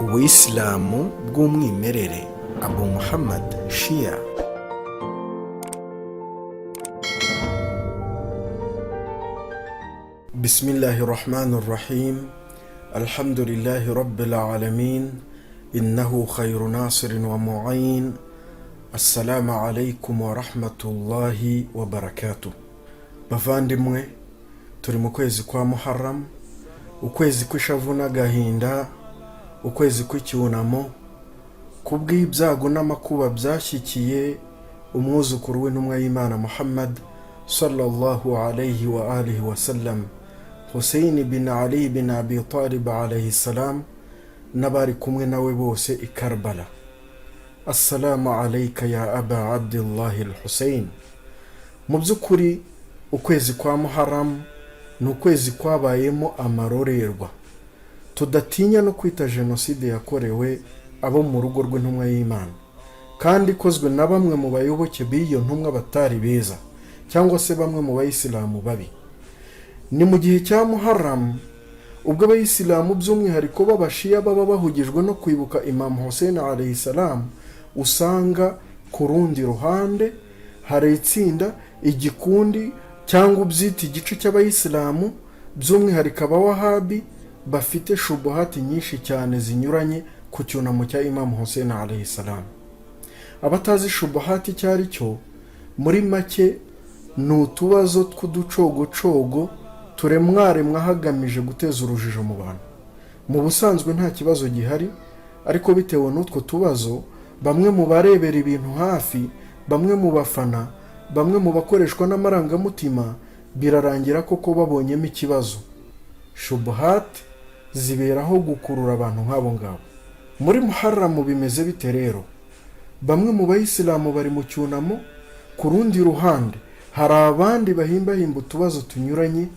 Ubuyisilamu bw'umwimerere, Abu Muhammad Shia. Bismillahi rahmani rahim, alhamdulillahi rabbil alamin, innahu khayru nasirin wa mu'in. Assalamu alaikum wa rahmatullahi wa barakatuh. Bavandimwe, turi mu kwezi kwa Muharram, ukwezi kw'ishavu n'agahinda, ukwezi kw'icyunamo kubw'ibyago n'amakuba byashyikiye umwuzukuru w'intumwa y'Imana Muhammad sallallahu alayhi wa alihi wa sallam, Hussein bin Ali bin Abi Talib alayhi salam, n'abari kumwe nawe bose i Karbala. Assalamu alayka ya Aba Abdillahi al Hussein. Mu by'ukuri ukwezi kwa Muharram ni ukwezi kwabayemo amarorerwa tudatinya no kwita jenoside yakorewe abo mu rugo rw'intumwa y'Imana, kandi ikozwe na bamwe mu bayoboke b'iyo ntumwa batari beza, cyangwa se bamwe mu bayisilamu babi. Ni mu gihe cya Muharram, ubwo abayisilamu by'umwihariko b'abashiya baba bahugijwe no kwibuka Imam Hussein alayhi salam, usanga ku rundi ruhande hari itsinda, igikundi cyangwa ubyita igice cy'abayisilamu, by'umwihariko abawahabi, bafite shubuhati nyinshi cyane zinyuranye ku cyunamo cya Imam Hussein alayhi salam. Abatazi shubuhati icyo ari cyo, muri make ni utubazo tw'uducogocogo turemwaremwa hagamije guteza urujijo mu bantu. Mu busanzwe nta kibazo gihari, ariko bitewe n'utwo tubazo, bamwe mu barebera ibintu hafi, bamwe mu bafana, bamwe mu bakoreshwa n'amarangamutima, birarangira koko babonyemo ikibazo. Shubuhati ziberaho gukurura abantu nk'abo ngabo. Muri Muharamu bimeze bite rero? Bamwe mu bayisilamu bari mu cyunamo, ku rundi ruhande hari abandi bahimbahimba utubazo tunyuranye,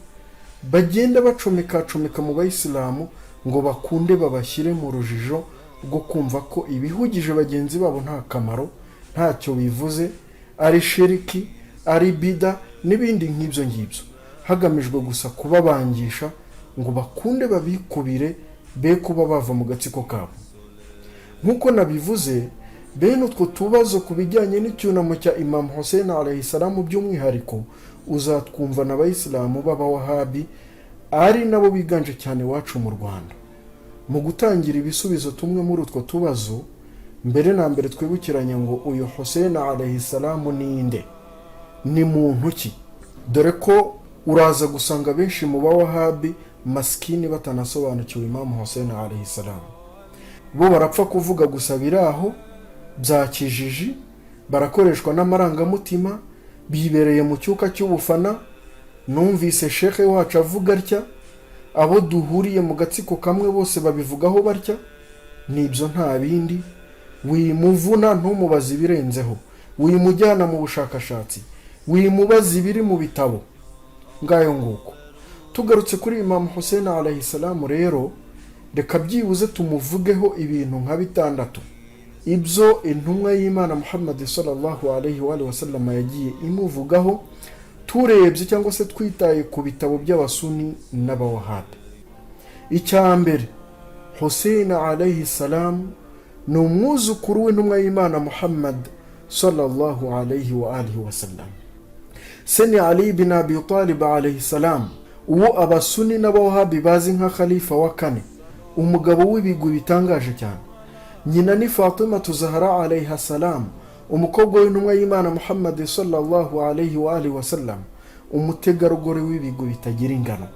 bagenda bacomekacomeka mu bayisilamu ngo bakunde babashyire mu rujijo rwo kumva ko ibihugije bagenzi babo nta kamaro, ntacyo bivuze, ari shiriki, ari bida n'ibindi nk'ibyo ngibyo, hagamijwe gusa kubabangisha ngo bakunde babikubire, be kuba bava mu gatsiko kabo. Nk'uko nabivuze, bene utwo tubazo ku bijyanye n'icyunamo cya Imam Hussein alayhi salamu by'umwihariko uzatwumva n'abayisilamu b'abawahabi, ari nabo biganje cyane iwacu mu Rwanda. Mu gutangira ibisubizo tumwe muri utwo tubazo, mbere na mbere twibukiranye ngo uyu Hussein alayhi salamu ninde, ni muntu ki? Dore ko uraza gusanga benshi mu bawahabi masikini batanasobanukiwe Imam Hussein alayhi salamu. Bo barapfa kuvuga gusa biri aho bya kijiji, barakoreshwa n'amarangamutima, bibereye mu cyuka cy'ubufana. Numvise shekhe wacu avuga atya, abo duhuriye mu gatsiko kamwe bose babivugaho batya, nibyo nta bindi. Wimuvuna, ntumubaze ibirenzeho, wimujyana mu bushakashatsi, wimubaza ibiri mu bitabo. Ngayo nguko. Tugarutse kuri Imam Hussein alayhi salamu rero, reka byibuze tumuvugeho ibintu nka bitandatu, ibyo intumwa y'Imana Muhammad sallallahu alayhi wa sallam yagiye imuvugaho, turebye cyangwa se twitaye ku bitabo by'abasuni n'abawahabi. Icya mbere, Hussein alayhi salam ni umwuzukuru w'intumwa y'Imana Muhammad sallallahu alayhi wa alihi wa sallam. Se ni Ali bin Abi Talib alayhi salam, uwo abasuni n'abawahabi bazi nka khalifa wa kane, umugabo w'ibigwi bitangaje cyane. Nyina ni Fatima Zahra alayha salam, umukobwa w'intumwa y'Imana Muhammad sallallahu alayhi wa alihi wa sallam, umutegarugori w'ibigwi bitagira ingano.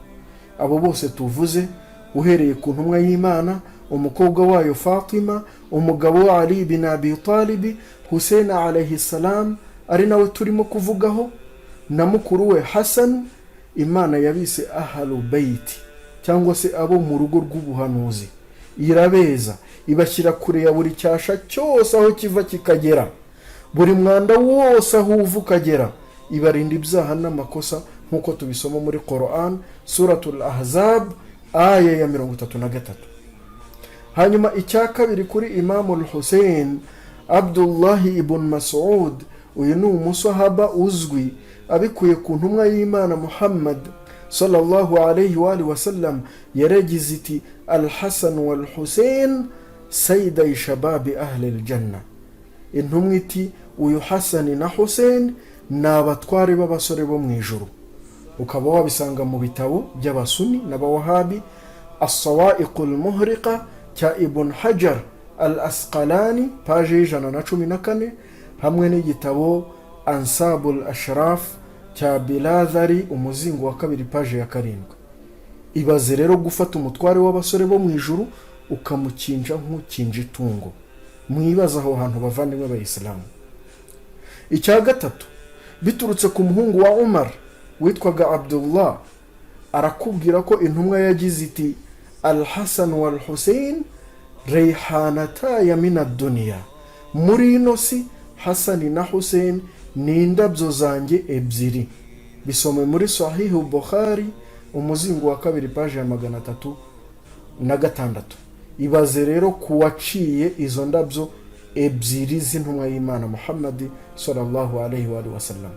Abo bose tuvuze, uhereye ku ntumwa y'Imana, umukobwa wayo Fatima, umugabo wa Ali bin Abi Talib, Hussein alayhi salam ari nawe turimo kuvugaho, na mukuru we Hassan, Imana yabise ahalu beiti, cyangwa se abo mu rugo rw'ubuhanuzi. Irabeza, ibashyira kure ya buri cyasha cyose aho kiva kikagera, buri mwanda wose aho uva ukagera, ibarinda ibyaha n'amakosa, nk'uko tubisoma muri Quran, Suratul Ahzab, aya ya 33. Hanyuma icya kabiri kuri Imamu Hussein, Abdullahi ibn Mas'ud, uyu ni umusahaba uzwi, abikuye ku ntumwa y'Imana Muhammad sallallahu alayhi wa alihi wasallam, yaragize iti: "Al Hasan wal Hussein Sayidayi shababi ahli ljanna. Intumwa iti: "Uyu Hasani na Hussein ni abatware b'abasore bo mu ijuru." Ukaba wabisanga mu bitabo by'Abasuni n'Abawahabi, Assawaiqu Lmuhriqa cya Ibn Hajar al Asqalani, paje y'114, hamwe n'igitabo Ansabul Ashraf cya Biladhari, umuzingo wa kabiri, paje ya 7. Ibaze rero gufata umutware w'abasore bo mu ijuru ukamukinja nk'ukinja itungo. Mwibaze aho hantu, bavandimwe b'Abayisilamu. Icya gatatu, biturutse ku muhungu wa Umar witwaga Abdullah, arakubwira ko intumwa yagize iti: "Alhasan wal Hussein reyhanataya mina duniya." Muri ino si, Hasani na Hussein ni indabyo zanjye ebyiri. Bisome muri Sahihu Bukhari, umuzingo wa kabiri, paje ya 306. Ibaze rero ku waciye izo ndabyo ebyiri z'intumwa y'Imana Muhammadi sallallahu alayhi wa alihi wasallam.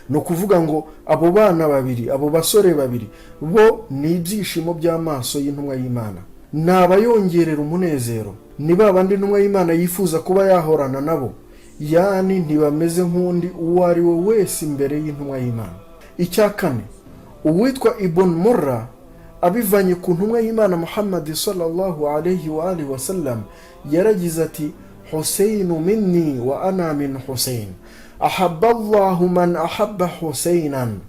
Ni ukuvuga ngo abo bana babiri, abo basore babiri, bo ni ibyishimo by'amaso y'intumwa y'Imana, ni abayongerera umunezero, ni ba bandi intumwa y'Imana yifuza kuba yahorana nabo, yani ntibameze nk'undi uwo ari we wese imbere y'intumwa y'Imana. Icya kane, uwitwa Ibn Murra abivanye ku ntumwa y'Imana Muhammad sallallahu alayhi wa alihi wasallam, yaragize ati: "Huseyinu minni wa ana min Husein, ahabba Allahu man ahabba Huseinan."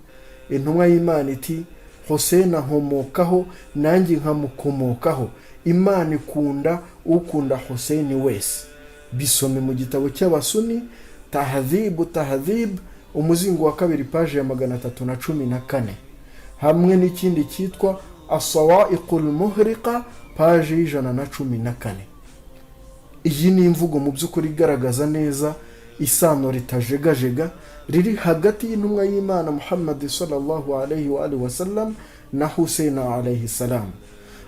Intumwa y'Imana iti: "Husein ankomokaho, nanjye nkamukomokaho. Imana ikunda ukunda Husein wese." Bisome mu gitabo cy'Abasuni, Tahadhibu Tahadhib, umuzingo wa kabiri, paje ya 314, hamwe n'ikindi cyitwa Asawaiqul Muhriqa, paje y'114. Iyi ni imvugo mu by'ukuri igaragaza neza isano ritajegajega riri hagati y'intumwa y'Imana Muhammad sallallahu alayhi wa alihi wasallam na Hussein alayhi salam.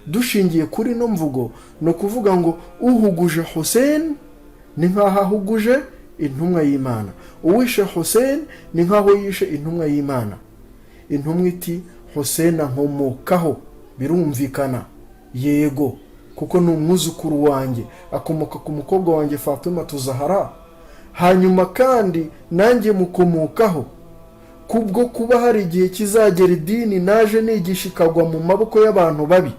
Dushingiye kuri ino mvugo, ni ukuvuga ngo uhuguje Hussein ni nk'aho ahuguje intumwa y'Imana, uwishe Hussein ni nk'aho yishe intumwa y'Imana. Intumwa iti: "Hussein ankomokaho." Birumvikana, yego, kuko ni umwuzukuru wanjye, akomoka ku mukobwa wanjye Fatima Tuzahara. Hanyuma kandi nanjye mukomokaho, kubwo kuba hari igihe kizagera idini naje nigisha ikagwa mu maboko y'abantu babi,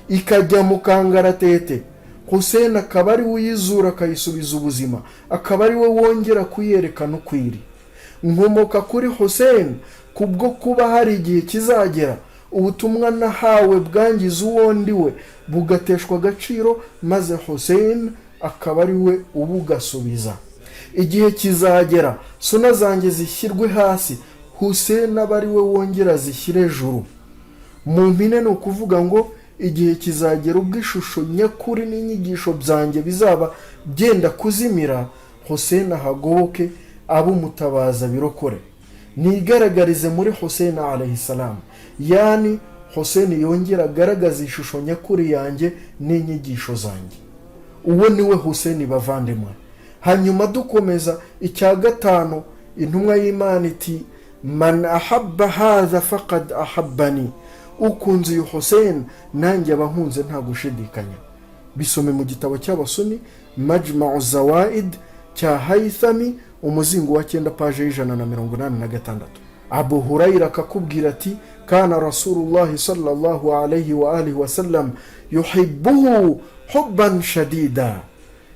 ikajya mu kangaratete, Hussein akaba ari we uyizura akayisubiza ubuzima, akaba ari we wongera kuyerekana ukwiri. Nkomoka kuri Hussein kubwo kuba hari igihe kizagera ubutumwa nahawe bwangiza uwo ndi we bugateshwa agaciro, maze Hussein akaba ari we ubugasubiza. Igihe kizagera suna zanjye zishyirwe hasi, Hussein aba ari we wongera zishyire ejuru. Mu mpine ni ukuvuga ngo igihe kizagera ubwo ishusho nyakuri n'inyigisho byanjye bizaba byenda kuzimira, Hussein ahagoboke, abe umutabaza, birokore, nigaragarize muri Hussein alayhi salam. Yani Hussein yongera agaragaza ishusho nyakuri yanjye n'inyigisho zanjye. Uwo niwe Hussein, bavandimwe. Hanyuma dukomeza, icya gatanu, intumwa y'Imana iti: "Man ahabba hadha faqad ahabbani." Ukunze uyu Hussein, nanjye aba nkunze nta gushidikanya. Bisome mu gitabo cy'Abasuni, Majmau Zawaid cya Hayithami, umuzingo wa 9, paje y'186. Abu Hurayira akakubwira ati: "Kana Rasulullahi sallallahu alayhi wa alihi wasallam yuhibbuhu hubban shadida."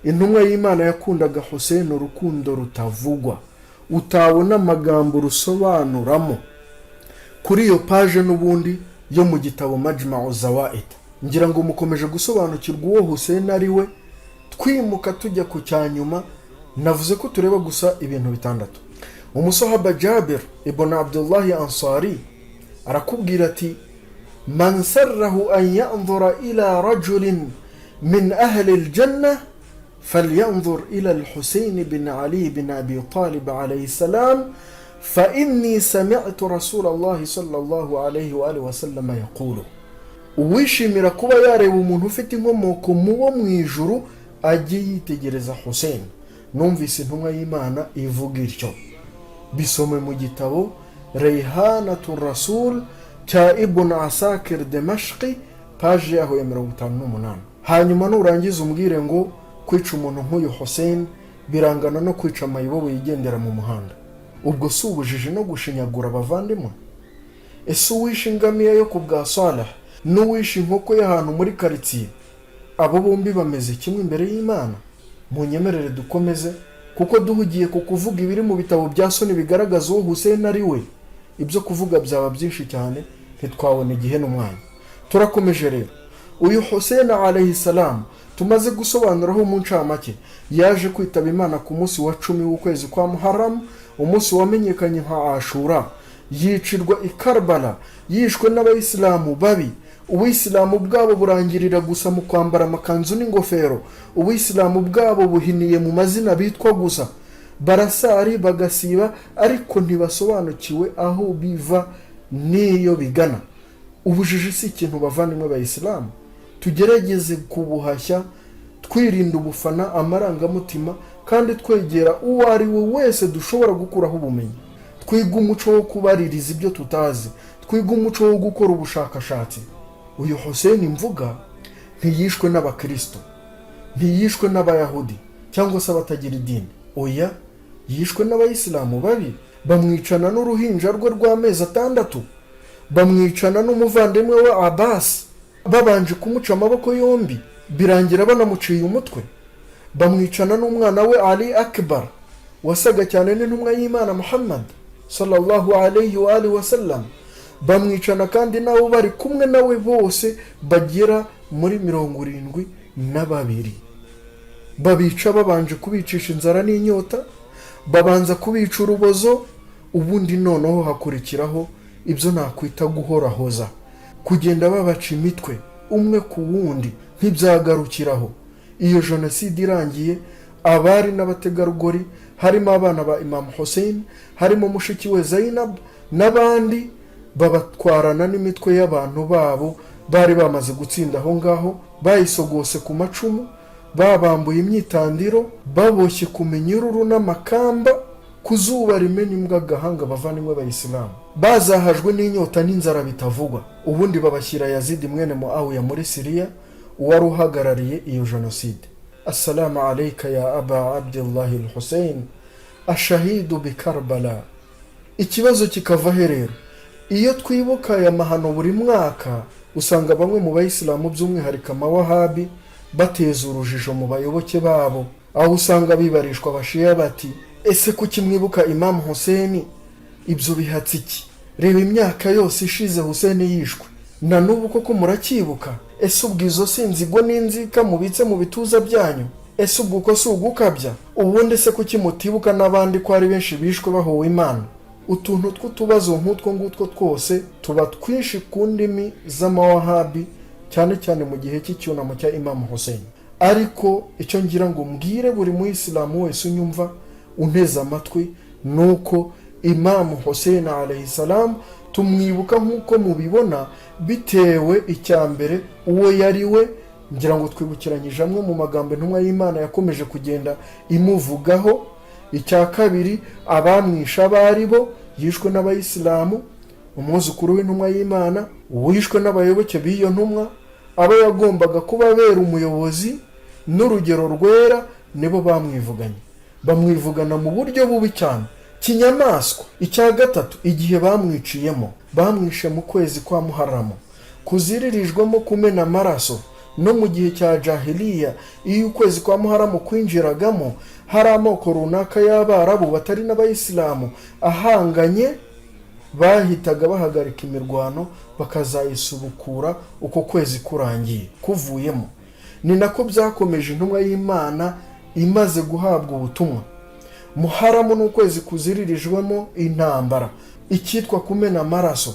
Intumwa y'Imana yakundaga Hussein urukundo rutavugwa, utabona amagambo rusobanuramo. Kuri iyo paje n'ubundi yo mu gitabo Majmau Zawaid. Ngira ngo mukomeje gusobanukirwa uwo Hussein ari we. Twimuka tujya ku cyanyuma, navuze ko tureba gusa ibintu bitandatu. Umusahaba Jabir ibn Abdullahi Ansari arakubwira ati: "Man sarrahu an yanzura ila rajulin min ahli aljanna falyanzur ila alhusayn bin Ali bin Abi Talib alayhi salam, فإني سمعت رسول الله صلى الله عليه وآله وسلم يقول." Uwishimira kuba yareba umuntu ufite inkomoko mu bo mu ijuru, ajye yitegereza Hussein. Numvise intumwa y'Imana ivuga ityo. Bisome mu gitabo Reyhanatu Rasul cya Ibn Asakir Demashqi, paje yaho ya 58. Hanyuma nurangiza umbwire ngo kwica umuntu nk'uyu Hussein birangana no kwica mayibobo yigendera mu muhanda. Ubwo si ubujiji no gushinyagura abavandimwe? Ese uwishe ingamiya yo ku bwa Salah n'uwishe inkoko y'ahantu muri karitsiye, abo bombi bameze kimwe imbere y'Imana? Munyemerere dukomeze, kuko duhugiye ku kuvuga ibiri mu bitabo bya Suni bigaragaza uwo Hussein ari we, ibyo kuvuga byaba byinshi cyane, ntitwabona igihe n'umwanya. Turakomeje rero. Uyu Hussein alayhi salam tumaze gusobanuraho mu ncamake, yaje kwitaba Imana ku munsi wa 10 w'ukwezi kwa Muharram, umunsi wamenyekanye nka Ashura. Yicirwa i Karbala, yishwe n'abayisilamu babi. Ubuyisilamu bwabo burangirira gusa mu kwambara amakanzu n'ingofero. Ubuyisilamu bwabo buhiniye mu mazina bitwa gusa. Barasari bagasiba, ariko ntibasobanukiwe aho biva n'iyo bigana. Ubujiji si ikintu, bavandimwe bayisilamu. Tugerageze kubuhashya, twirinda ubufana, amarangamutima, kandi twegera uwo ari we wese dushobora gukuraho ubumenyi. Twiga umuco wo kubaririza ibyo tutazi, twiga umuco wo gukora ubushakashatsi. Uyu Hussein mvuga ntiyishwe n'abakristo, ntiyishwe n'abayahudi cyangwa se abatagira idini. Oya, yishwe n'abayisilamu babi, bamwicana n'uruhinja rwe rw'amezi 6, bamwicana n'umuvandimwe we Abasi, babanje kumuca amaboko yombi, birangira banamuciye umutwe. Bamwicana n'umwana we Ali Akbar, wasaga cyane n'intumwa y'Imana Muhammad sallallahu alayhi wa alihi wasallam. Bamwicana kandi nabo bari kumwe nawe bose bagera muri 72. Babica babanje kubicisha inzara n'inyota, babanza kubica urubozo, ubundi noneho hakurikiraho ibyo nakwita guhorahoza, kugenda babaca imitwe umwe ku wundi. Ntibyagarukiraho. Iyo jenoside irangiye, abari n'abategarugori, harimo abana ba Imam Hussein, harimo mushiki we Zainab n'abandi, babatwarana n'imitwe y'abantu babo bari bamaze gutsinda aho ngaho, bayisogose ku macumu, babambuye imyitandiro, baboshye ku minyururu n'amakamba, ku zuba rimena imbwa agahanga. Bavandimwe bayisilamu, bazahajwe n'inyota n'inzara bitavugwa, ubundi babashyira Yazidi mwene Muawiya muri Siriya, uwari uhagarariye iyo jenoside. Assalamu alayka ya Aba Abdillahi al-Hussein ashahidu bikarbala. Ikibazo kikava he rero? Iyo twibuka aya mahano buri mwaka, usanga bamwe mu bayisilamu, by'umwihariko amawahabi, bateza urujijo mu bayoboke babo, aho usanga bibarishwa abashiya bati: "Ese kuki mwibuka Imamu Huseni? Ibyo bihatse iki? Reba imyaka yose ishize Huseni yishwe, na n'ubu koko muracyibuka. Ese ubwo izo si inzigo n'inzika mubitse mu bituza byanyu? Ese ubwo uko si ugukabya? Ubundi se kuki mutibuka n'abandi, ko ari benshi bishwe bahowe Imana?" Utuntu tw'utubazo nk'utwo ngutwo twose tuba twinshi ku ndimi z'amawahabi, cyane cyane mu gihe cy'icyunamo cya Imamu Hussein. Ariko icyo ngira ngo mbwire buri muyisilamu wese unyumva, unteze amatwi, ni uko Imamu Hussein alayhi salam tumwibuka nk'uko mubibona, bitewe icya mbere uwo yari we. Ngira ngo twibukiranyije amwe mu magambo intumwa y'Imana yakomeje kugenda imuvugaho. Icya kabiri, abamwishe abo ari bo: yishwe n'abayisilamu, umwuzukuru w'intumwa y'Imana wishwe n'abayoboke b'iyo ntumwa, abo yagombaga kuba abera umuyobozi n'urugero rwera, nibo bamwivuganye, bamwivugana mu buryo bubi cyane kinyamaswa. Icya gatatu, igihe bamwiciyemo: bamwishe mu kwezi kwa Muharamu kuziririjwemo kumena amaraso. No mu gihe cya jahiliya, iyo ukwezi kwa Muharamu kwinjiragamo, hari amoko runaka y'abarabu batari n'abayisilamu ahanganye, bahitaga bahagarika imirwano, bakazayisubukura uko kwezi kurangiye kuvuyemo. Ni nako byakomeje intumwa y'Imana imaze guhabwa ubutumwa. Muharamu ni ukwezi kuziririjwemo intambara, icyitwa kumena amaraso.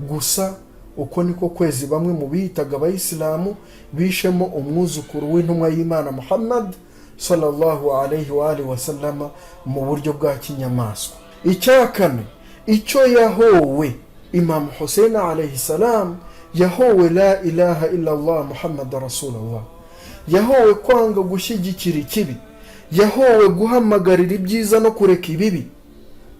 Gusa uko niko kwezi bamwe mu biyitaga abayisilamu bishemo umwuzukuru w'intumwa y'Imana Muhammad sallallahu alayhi wa alihi wasallama mu buryo bwa kinyamaswa. Icya kane, icyo yahowe: Imamu Hussein alayhi salam yahowe la ilaha illallah Muhammad rasulullah, yahowe kwanga gushyigikira ikibi, yahowe guhamagarira ibyiza no kureka ibibi.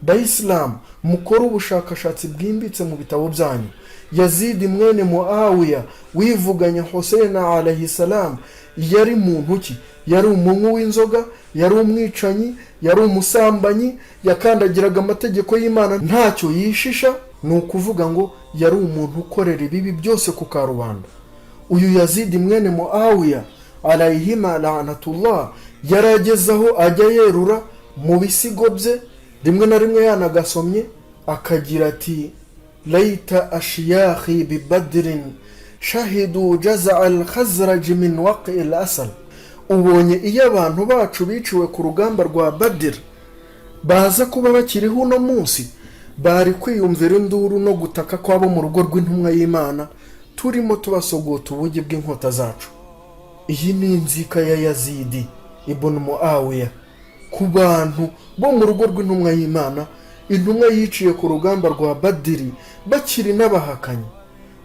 Bayisilamu, mukore ubushakashatsi bwimbitse mu bitabo byanyu. Yazidi mwene Muawiya wivuganye Hussein alayhi salam yari muntu ki? Yari umunywi w'inzoga, yari umwicanyi, yari umusambanyi, yakandagiraga amategeko y'Imana ntacyo yishisha. Ni ukuvuga ngo yari umuntu ukorera ibibi byose ku karubanda. Uyu Yazidi mwene Muawiya alayhima lanatullah yari ageze aho ajya yerura mu bisigo bye, rimwe na rimwe yanagasomye, akagira ati: "Laita ashiyakhi bibadrin shahidu jazaa al-Khazraj min waqi al asal." Ubonye iyo abantu bacu biciwe ku rugamba rwa Badir baza kuba bakiriho uno munsi, bari kwiyumvira induru no gutaka kw'abo mu rugo rw'intumwa y'Imana turimo tubasogota ubugi bw'inkota zacu. Iyi ni inzika ya Yazidi ibn Muawiya ku bantu bo mu rugo rw'intumwa y'Imana, intumwa yiciye ku rugamba rwa Badiri bakiri n'abahakanyi.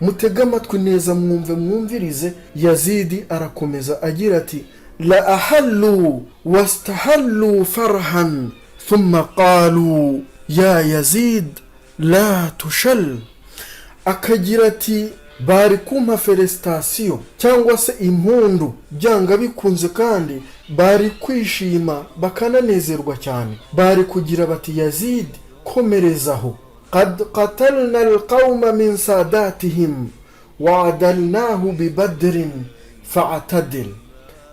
Mutege amatwi neza, mwumve, mwumvirize. Yazidi arakomeza agira ati: "La ahallu wastahallu farhan thumma qalu ya Yazid la tushal." Akagira ati: "Bari kumpa félicitations cyangwa se impundu byanga bikunze, kandi bari kwishima bakananezerwa cyane, bari kugira bati: 'Yazid, komerezaho. Qad qatalna alqawma min sadatihim waadalnahu bibadrin fa'tadil.'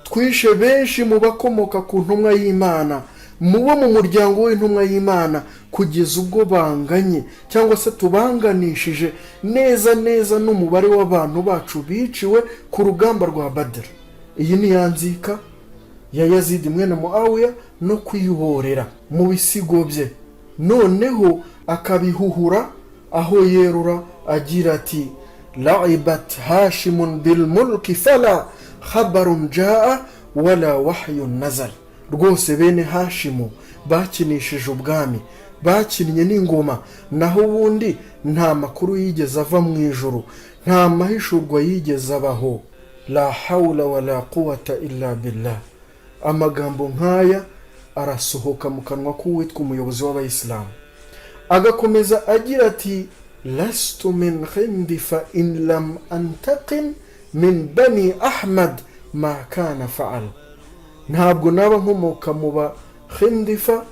Twishe benshi mu bakomoka ku ntumwa y'Imana, mu bo mu muryango w'intumwa y'Imana, kugeza ubwo banganye cyangwa se tubanganishije neza neza n'umubare w'abantu bacu biciwe ku rugamba rwa Badr." Iyi ni ya nzika ya Yazidi mwene Muawiya no kwihorera mu bisigo bye, noneho akabihuhura aho yerura agira ati: "Laibat Hashimun bilmulki fala khabarun jaa wala wahyun nazal." Rwose bene Hashimu bakinishije ubwami, bakinnye n'ingoma, naho ubundi nta makuru yigeze ava mu ijuru, nta mahishurwa yigeze abaho. La hawla wala quwata illa billah. Amagambo nk'aya arasohoka mu kanwa k'uwitwa umuyobozi w'abayisilamu. Agakomeza agira ati: "Lastu min khindifa in lam antaqim min bani Ahmad ma kana faal." Ntabwo naba nkomoka mu ba Khindifa,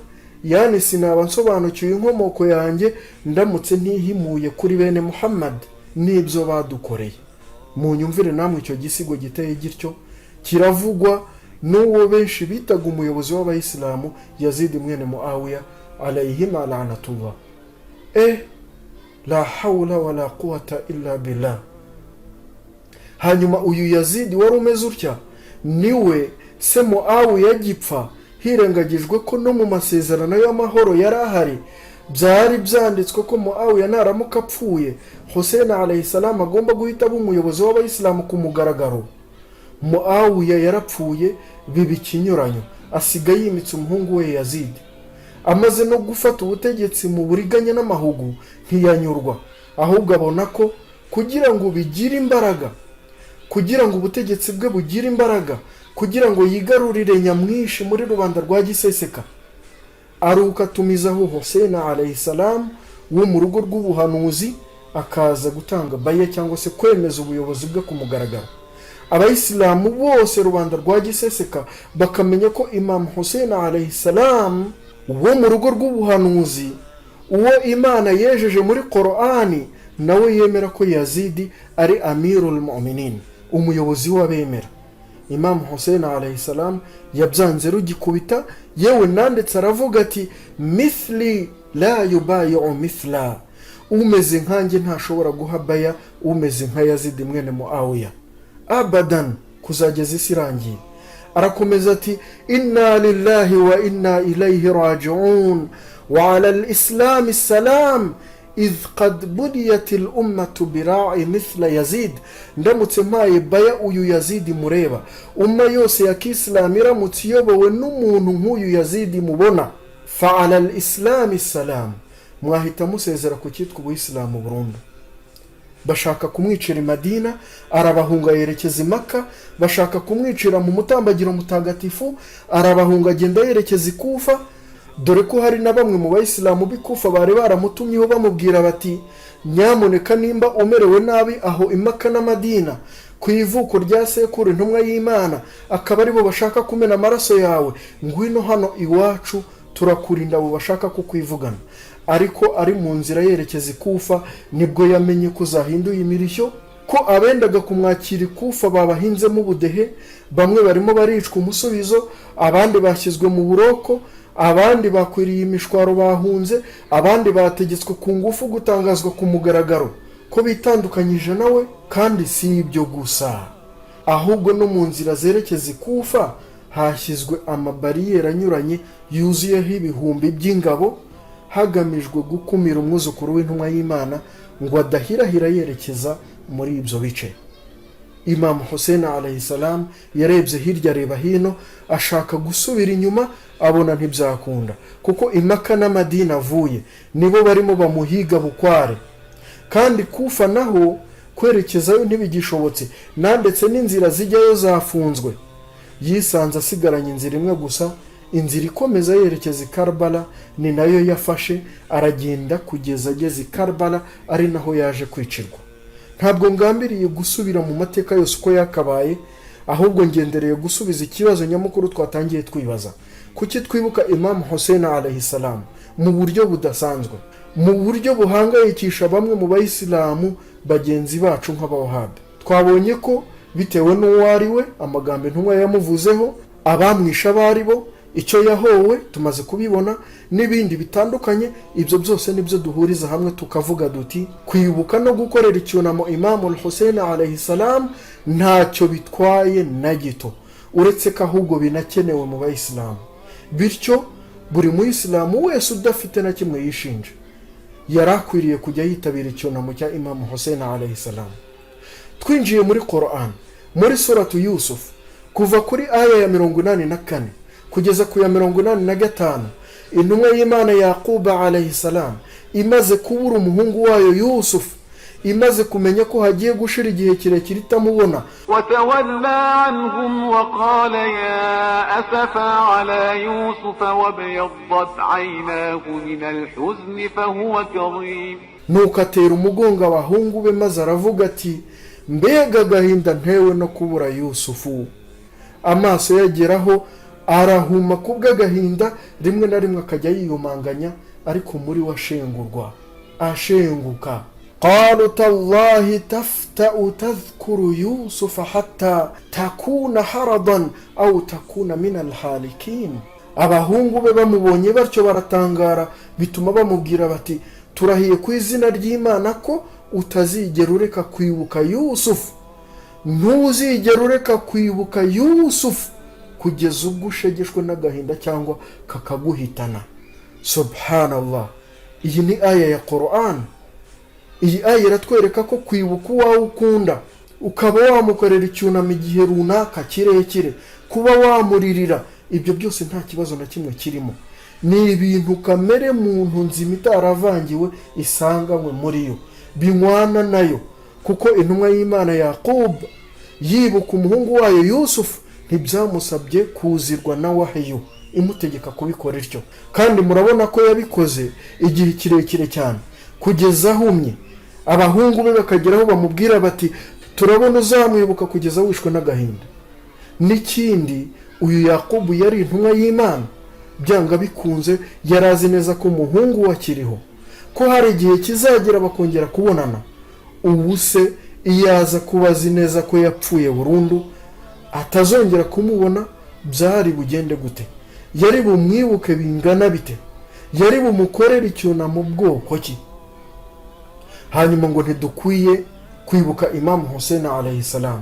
yani sinaba nsobanukiwe inkomoko yanjye ndamutse ntihimuye kuri bene Muhammad n'ibyo badukoreye. Mu nyumvire namwe, icyo gisigo giteye gityo kiravugwa n'uwo benshi bitaga umuyobozi w'abayisilamu, Yazidi mwene Muawiya alayhima lanatullah. La hawla wala quwata illa billah. Hanyuma uyu Yazidi wari umeze utya niwe se Muawiya agipfa, hirengagijwe ko no mu masezerano y'amahoro yari ahari byari byanditswe ko Muawiya naramuka apfuye, Hussein alayhi salam agomba guhita aba umuyobozi w'abayisilamu ku mugaragaro. Muawiya yarapfuye biba ikinyuranyo, asiga yimitse umuhungu we Yazidi. Amaze no gufata ubutegetsi mu buriganya n'amahugu, ntiyanyurwa, ahubwo abona ko kugira ngo bigire imbaraga, kugira ngo ubutegetsi bwe bugire imbaraga, kugira ngo yigarurire nyamwinshi muri rubanda rwa giseseka, aruka atumizaho Hussein alayhi salam wo mu rugo rw'ubuhanuzi, akaza gutanga baya cyangwa se kwemeza ubuyobozi bwe ku mugaragaro, abayisilamu bose, rubanda rwa giseseka bakamenya ko Imam Hussein alayhi salam wo mu rugo rw'ubuhanuzi, uwo Imana yejeje muri Korani, nawe yemera ko Yazidi ari amirul mu'minin, umuyobozi w'abemera. Imam Hussein alayhi salam yabyanze rugikubita, yewe nanditse aravuga ati: "Mithli la yubayi'u mithla." Umeze nkanjye ntashobora guha baya umeze nka Yazidi mwene Muawiya, abadan, kuzageza isi irangiye. Arakomeza ati: "Inna lillahi wa inna ilayhi raji'un wa ala al-islam salam idh qad budiyat al ummatu bira'i mithla Yazid." Ndamutse mpaye baya uyu Yazidi mureba, umma yose ya kisilamu iramutse iyobowe n'umuntu nk'uyu Yazidi mubona, fa ala al-islam salam, mwahita musezera ku cyitwa ubuyisilamu burundu. Bashaka kumwicira i Madina, arabahunga yerekeza i Maka. Bashaka kumwicira mu mutambagiro mutagatifu, arabahunga agenda yerekeza i Kufa. Dore ko hari na bamwe mu Bayisilamu b'i Kufa bari baramutumyeho bamubwira bati: "Nyamuneka, nimba umerewe nabi aho i Maka n'Amadina ku ivuko rya sekuru intumwa y'Imana, akaba aribo bashaka kumena amaraso yawe, ngwino hano iwacu, turakurinda abo bashaka kukwivugana." Ariko ari mu nzira yerekeza i Kufa nibwo yamenye ko zahinduye imirishyo, ko abendaga kumwakira i Kufa babahinzemo ubudehe. Bamwe barimo baricwa umusubizo, abandi bashyizwe mu buroko, abandi bakwiriye imishwaro bahunze, abandi bategetswe ku ngufu gutangazwa ku mugaragaro ko bitandukanyije nawe. Kandi si ibyo gusa, ahubwo no mu nzira zerekeza i Kufa hashyizwe amabariyeri anyuranye yuzuyeho ibihumbi by'ingabo, hagamijwe gukumira umwuzukuru w'intumwa y'Imana ngo adahirahira yerekeza muri ibyo bice. Imamu Hussein alayhi salam yarebye hirya, areba hino, ashaka gusubira inyuma, abona ntibyakunda, kuko i Maka n'Amadini avuye nibo barimo bamuhiga bukware, kandi Kufa naho kwerekezayo ntibigishobotse, ndetse n'inzira zijyayo zafunzwe. Yisanze asigaranye inzira imwe gusa, inzira ikomeza yerekeza i Karbala. Ni nayo yafashe, aragenda kugeza ageze i Karbala, ari naho yaje kwicirwa. Ntabwo ngambiriye gusubira mu mateka yose uko yakabaye, ahubwo ngendereye gusubiza ikibazo nyamukuru twatangiye twibaza: kuki twibuka Imamu Hussein alayhi salam mu buryo budasanzwe, mu buryo buhangayikisha bamwe mu Bayisilamu bagenzi bacu nk'Abawahabi? Twabonye ko bitewe n'uwo ari we, amagambo intumwa yamuvuzeho, abamwishe abo ari bo, icyo yahowe tumaze kubibona, n'ibindi bitandukanye. Ibyo byose nibyo duhuriza hamwe tukavuga duti: kwibuka no gukorera icyunamo Imamu Hussein alayhi salam ntacyo bitwaye na gito, uretse ko ahubwo binakenewe mu Bayisilamu. Bityo buri muyisilamu wese udafite na kimwe yishinja yari akwiriye kujya yitabira icyunamo cya Imamu Hussein alayhi salam. Twinjiye muri Koran, muri Suratu Yusuf, kuva kuri aya ya 84 kugeza ku ya 85, intumwa y'Imana Yakuba alayhi salam imaze kubura umuhungu wayo Yusufu, imaze kumenya ko hagiye gushira igihe kirekire itamubona, وتولى عنهم وقال يا أسفا على يوسف وابيضت عيناه من الحزن فهو كظيم. Nuko atera umugongo abahungu be, maze aravuga ati: "Mbega agahinda ntewe no kubura Yusufu!" Amaso yageraho arahuma kubw'agahinda, rimwe na rimwe akajya yiyumanganya, ariko muri we ashengurwa, ashenguka. قالوا تالله تفتأ تذكر يوسف حتى تكون حرضا أو تكون من الهالكين. Abahungu be bamubonye batyo baratangara, bituma bamubwira bati: "Turahiye ku izina ry'Imana ko utazigera ureka kwibuka Yusufu, ntuzigera ureka kwibuka Yusufu kugeza ubwo ushegeshwe n'agahinda cyangwa kakaguhitana." Subhanallah, iyi ni aya ya Koran. Iyi aya iratwereka ko kwibuka uwawe ukunda, ukaba wamukorera icyunamo igihe runaka kirekire, kuba wamuririra, ibyo byose nta kibazo na kimwe kirimo. Ni ibintu kamere muntu nzima itaravangiwe isanganywe muri yo, binywana nayo, kuko intumwa y'Imana Yakubu yibuka umuhungu wayo Yusufu ntibyamusabye kuzirwa na wahiyu imutegeka kubikora ityo. Kandi murabona ko yabikoze igihe kirekire cyane kugeza ahumye, abahungu be bakageraho bamubwira bati: "Turabona uzamwibuka kugeza wishwe n'agahinda." N'ikindi, uyu Yakubu yari intumwa y'Imana. Byanga bikunze yari azi neza ko umuhungu we akiriho, ko hari igihe kizagera bakongera kubonana. Ubu se iyo aza kuba azi neza ko yapfuye burundu, atazongera kumubona, byari bugende gute? Yari bumwibuke bingana bite? Yari bumukorere icyunamo bwoko ki? Hanyuma ngo ntidukwiye kwibuka Imamu Hussein alayhi salam,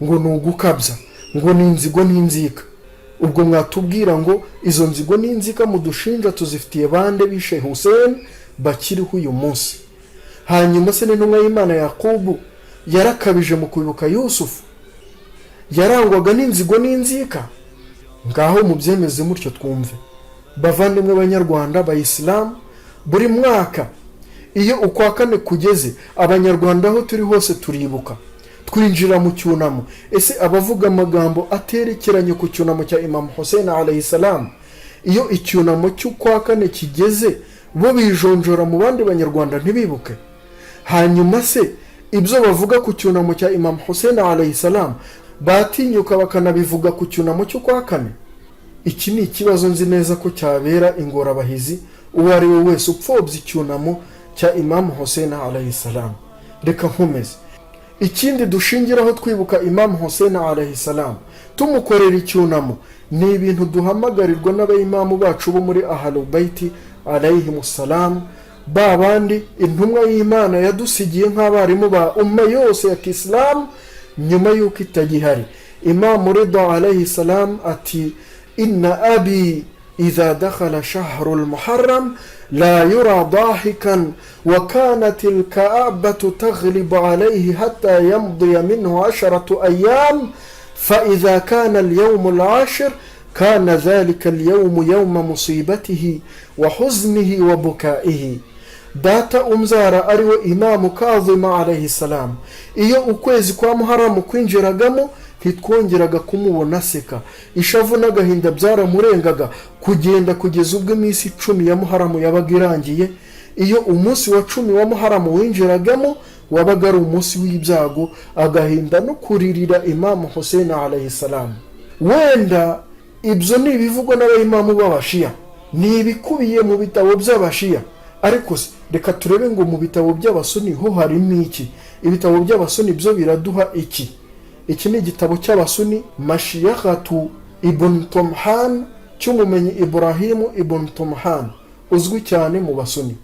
ngo ni ugukabya, ngo ni inzigo n'inzika. Ubwo mwatubwira ngo izo nzigo n'inzika mudushinja tuzifitiye bande bishe Hussein bakiriho uyu munsi? Hanyuma se n'intumwa y'Imana Yakubu yarakabije mu kwibuka Yusufu? Yarangwaga n'inzigo n'inzika? Ngaho mubyemeze mutyo twumve. Bavandimwe, Banyarwanda, Bayisilamu, buri mwaka iyo ukwa kane kugeze, Abanyarwanda aho turi hose turibuka, twinjira mu cyunamo. Ese abavuga amagambo aterekeranye ku cyunamo cya Imamu Hussein alayhi salam Iyo icyunamo cy'ukwa kane kigeze, bo bijonjora mu bandi Banyarwanda ntibibuke. Hanyuma se ibyo bavuga ku cyunamo cya Imam Hussein alayhi salam, batinyuka bakanabivuga ku cyunamo cy'ukwa kane? Iki ni ikibazo nzi neza ko cyabera ingorabahizi uwo ari we wese upfobya icyunamo cya Imam Hussein alayhi salam. Reka nkomeze. Ikindi dushingiraho twibuka Imam Hussein alayhi salam, tumukorera icyunamo, ni ibintu duhamagarirwa n'abayimamu bacu bo muri Ahalubaiti alayhimussalam, ba bandi intumwa y'Imana yadusigiye nk'abarimu ba umma yose ya Kisilamu nyuma y'uko itagihari. Imamu Rida alayhi salam ati: "Inna abi idha dakhala shahru lmuharram la yura dahikan wa kanat alkaabatu taghlibu alayhi hatta yamdiya minhu 10 ayyam, فإذا كان اليوم العاشر كان ذلك اليوم يوم مصيبته وحزنه وبكائه." Data umzara, ariwe Imamu Kazima alayhi salam, iyo ukwezi kwa Muharamu kwinjiragamo ntitwongeraga kumubona aseka. Ishavu n'agahinda byaramurengaga kugenda kugeza ubwo iminsi 10 ya Muharamu yabaga irangiye. Iyo umunsi wa 10 wa Muharamu winjiragamo, wabaga ari umunsi w'ibyago, agahinda no kuririra Imamu Hussein alayhi salam. Wenda ibyo ni ibivugwa n'abayimamu b'Abashiya, ni ibikubiye mu bitabo by'Abashiya. Ariko se reka turebe ngo mu bitabo by'Abasuni ho harimo iki? Ibitabo by'Abasuni byo biraduha iki? Iki ni igitabo cy'Abasuni, Mashiyahatu Ibn Tumhan, cy'umumenyi Iburahimu Ibn Tumhan uzwi cyane mu Basuni.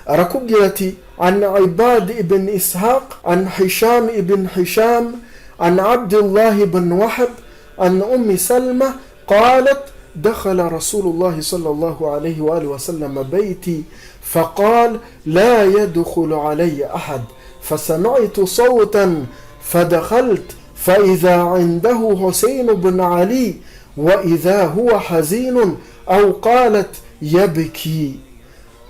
Arakubwira ati: "An Ibad ibn Ishaq, an Hisham ibn Hisham, an Abdullah ibn Wahab, an Ummi Salma qalat: دخل رسول الله صلى الله عليه وآله وسلم بيتي فقال: لا يدخل علي أحد، فسمعت صوتا فدخلت، فإذا عنده حسين بن علي، وإذا هو حزين، أو قالت يبكي،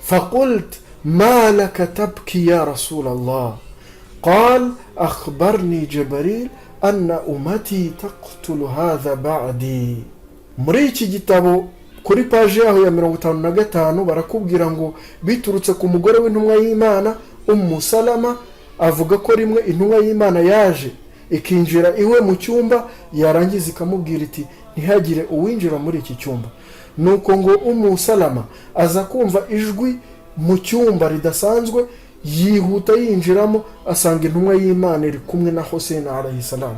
فقلت: ما لك تبكي يا رسول الله؟ قال: أخبرني جبريل أن أمتي تقتل هذا بعدي." Muri iki gitabo, kuri paji yaho ya 55, barakubwira ngo biturutse ku mugore w'intumwa y'Imana Umu Salama, avuga ko rimwe intumwa y'Imana yaje ikinjira iwe mu cyumba, yarangiza ikamubwira iti: "Ntihagire uwinjira muri iki cyumba." Nuko ngo Umu Salama aza kumva ijwi mu cyumba ridasanzwe, yihuta yinjiramo, asanga intumwa y'Imana iri kumwe na Hussein alayhi salam,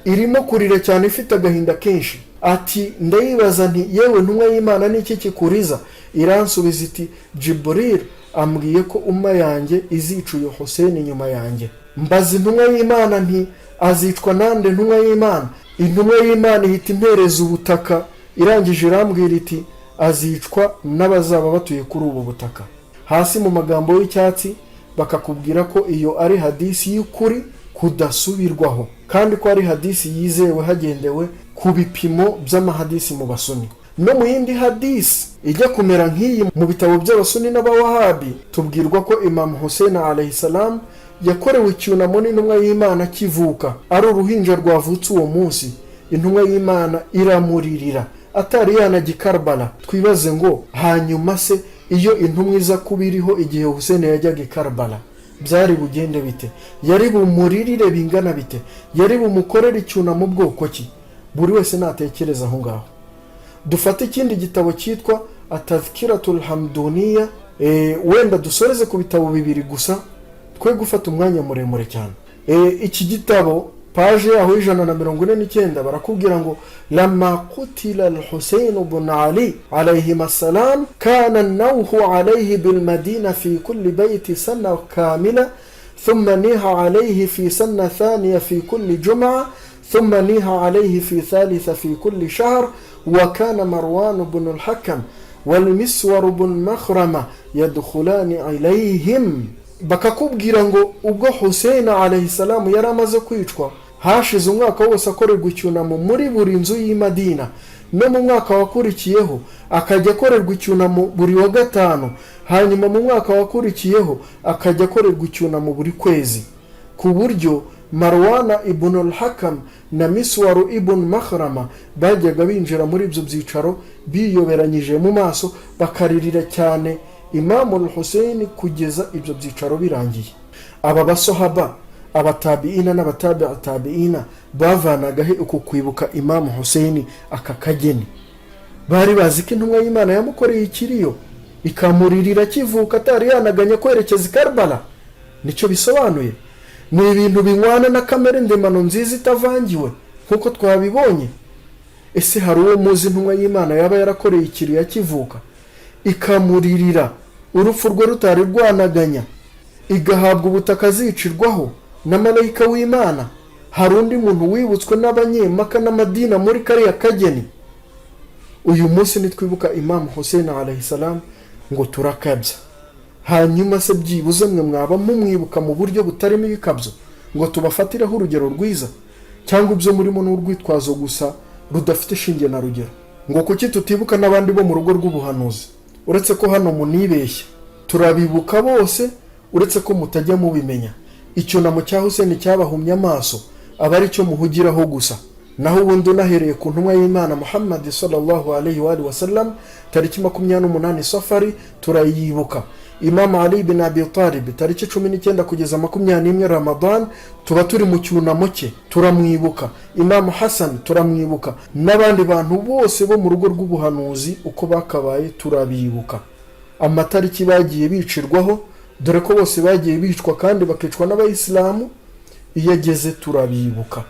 irimo kurira cyane, ifite agahinda kenshi. Ati: "Ndayibaza nti: 'Yewe ntumwa y'Imana, ni iki kikuriza?' Iransubiza iti: 'Jiburil ambwiye ko umma yanjye izica uyu Hussein nyuma yanjye.' Mbaza intumwa y'Imana nti: 'Azicwa nande, ntumwa y'Imana?' Intumwa y'Imana ihita impereza ubutaka, irangije irambwira iti: 'Azicwa n'abazaba batuye kuri ubu butaka.'" Hasi mu magambo y'icyatsi bakakubwira ko iyo ari hadisi y'ukuri kudasubirwaho, kandi ko ari hadisi yizewe hagendewe ku bipimo by'amahadisi mu Basuni. No mu yindi hadisi ijya kumera nk'iyi mu bitabo by'Abasuni n'Abawahabi, tubwirwa ko Imam Hussein alayhi salam yakorewe icyunamo n'intumwa y'Imana akivuka, ari uruhinja rwavutse uwo munsi. Intumwa y'Imana iramuririra atari yanajya i Karbala. Twibaze ngo hanyuma se iyo intumwa iza kuba iriho igihe Hussein yajyaga i Karbala, byari bugende bite? Yari bumuririre bingana bite? Yari bumukorere icyunamo bwoko ki? Buri wese natekereza aho ngaho. Dufate ikindi gitabo cyitwa Atadhkiratul Hamduniya. Wenda dusoreze ku bitabo bibiri gusa, twe gufata umwanya muremure cyane. Iki gitabo, paje yaho 149, barakubwira ngo: "Lama qutila al-Husayn bun Ali alayhima assalam, kana an-nawhu alayhi bilmadina fi kulli bayti sana kamila، ثم نيها عليه في سنة ثانية في كل جمعة، ثم نيها عليه في ثالثة في كل شهر، وكان مروان بن الحكم والمسور بن مخرمة يدخلان عليهم." Bakakubwira ngo ubwo Hussein alayhi salamu yari amaze kwicwa, hashize umwaka wose akorerwa icyunamo muri buri nzu y'i Madina, no mu mwaka wakurikiyeho akajya akorerwa icyunamo buri wa gatanu, hanyuma mu mwaka wakurikiyeho akajya akorerwa icyunamo buri kwezi, ku buryo Marwana ibn al-Hakam na Miswaru ibn Makhrama bajyaga binjira muri ibyo byicaro biyoberanyije mu maso, bakaririra cyane Imamu al-Hussein kugeza ibyo byicaro birangiye. Aba basohaba, abatabiina n'abatabi'atabiina bavanaga he uku kwibuka Imamu Hussein aka kageni? Bari bazi ko intumwa y'Imana yamukoreye ikiriyo, ikamuririra akivuka, atari yanaganya kwerekeza i Karbala. Nicyo bisobanuye. Ni ibintu binywana na kamere ndemano nziza itavangiwe, nk'uko twabibonye. Ese hari uwo muzi intumwa y'Imana yaba yarakoreye ikiriyo akivuka, ikamuririra urupfu rwe rutari rwanaganya, igahabwa ubutaka azicirwaho na malayika w'Imana? Hari undi muntu wibutswe n'abanyemaka n'amadina muri kariya kageni? Uyu munsi nitwibuka Imamu Hussein alayhi salam ngo turakabya. Hanyuma se byibuze mwe mwaba mumwibuka mu buryo butarimo ibikabyo ngo tubafatireho urugero rwiza, cyangwa ibyo murimo ni urwitwazo gusa rudafite ishinge na rugero? Ngo kuki tutibuka n'abandi bo mu rugo rw'ubuhanuzi? Uretse ko hano munibeshya, turabibuka bose, uretse ko mutajya mubimenya. Icyunamo cya Hussein cyabahumye amaso, aba ari cyo muhugiraho gusa. Naho ubundi unahereye ku ntumwa y'Imana Muhammad sallallahu alayhi wa alihi wasallam, tariki 28 Safari turayibuka. Imam Ali bin Abi Talib, tariki 19 kugeza 21 Ramadan tuba turi mu cyunamo cye, turamwibuka. Imam Hassan turamwibuka, n'abandi bantu bose bo mu rugo rw'ubuhanuzi uko bakabaye turabibuka, amatariki bagiye bicirwaho, dore ko bose bagiye bicwa kandi bakicwa n'abayisilamu. Iyo ageze turabibuka,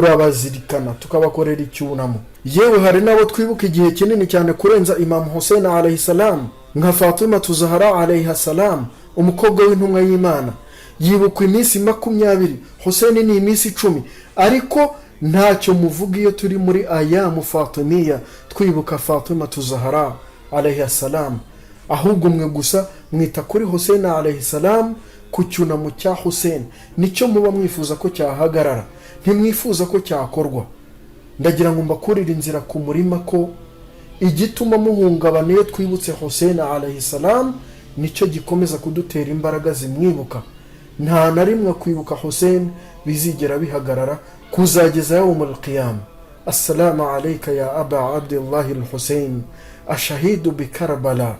turabazirikana, tukabakorera icyunamo. Yewe, hari n'abo twibuka igihe kinini cyane kurenza Imam Hussein alayhi salam, nka Fatima Tuzahara alayhi salam, umukobwa w'intumwa y'Imana. Yibukwa iminsi 20, Hussein ni iminsi 10. Ariko ntacyo muvuga iyo turi muri ayamu Fatimiya twibuka Fatima Tuzahara alayhi salam. Ahubwo mwe gusa mwita kuri Hussein alayhi salam, ku cyunamo cya Hussein nicyo muba mwifuza ko cyahagarara, ntimwifuza ko cyakorwa. Ndagira ngo mbakurire inzira ku murima ko igituma muhungabana iyo twibutse Hussein alayhi salam nicyo gikomeza kudutera imbaraga zimwibuka. Nta na rimwe kwibuka Hussein bizigera bihagarara kuzageza yawmul qiyama. Assalamu alayka ya aba Abdillahi al-Hussein ashahidu bi Karbala.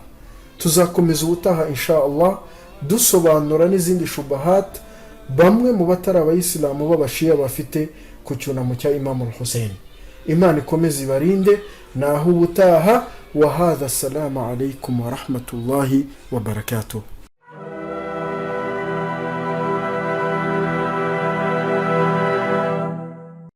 Tuzakomeza ubutaha insha Allah, dusobanura n'izindi shubahat bamwe mu batari abayisilamu b'abashiya bafite ku cyunamo cya Imamu al-Hussein. Imana ikomeze ibarinde. Naho ubutaha. Wa hadha, assalamu alaykum wa rahmatullahi wa barakatuh.